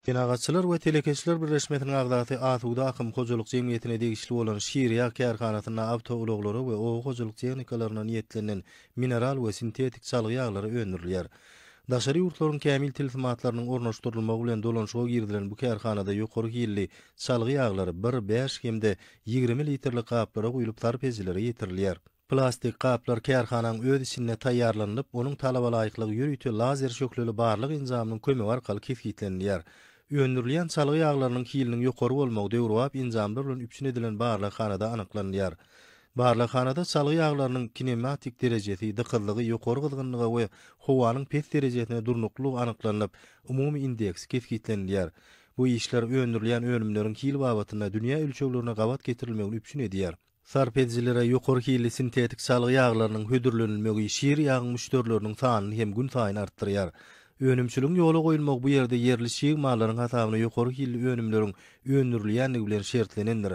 Senagatçylar we telekeçiler birleşmesiniň agzasy Asuda akym hojalyk jemgyýetine degişli bolan Şir ýag kärhanasynda awtoulaglara we oba hojalyk tehnikalaryna niýetlenilen mineral we sintetik çalgy ýaglary öndürilýär. Daşary ýurtlaryň kämil tilsimatlarynyň ornaşdyrylmagy bilen dolanyşyga girizilen bu kärhanada ýokary hilli çalgy ýaglary bir, bäş hem-de 20 litrli gaplara guýlup sarp edijilere ýetirilýär. Plastik gaplar kärhanaň öz içinde taýýarlanylyp, onuň talabalaýyklygy ýörite lazer şöhleli barlag enjamynyň kömegi arkaly kesgitlenilýär. Öndürilýän çalgy ýaglarynyň hiliniň ýokary bolmagy döwrebap enjamlar bilen üpjün edilen barlaghanada anyklanylýar. Barlaghanada çalgy ýaglarynyň kinematik derejesi, dykyzlygy, ýokary gyzgynlyga we howanyň pes derejesine durnuklylygy anyklanylyp, umumy indeksi kesgitlenilýär. Bu işler öndürilýän önümleriň hil babatynda dünýä ölçeglerine gabat getirilmegini üpjün edýär. Sarp edijilere ýokary hilli sintetik çalgy ýaglarynyň hödürlenilmegi şir ýagyň müşderileriniň sanyny hem günsaýyn artdyrýar. Önümçiligiň ýola goýulmagy bu ýerde ýerli çig mallaryň hasabyna ýokary hilli önümleriň öndürilýändigi bilen şertlenendir.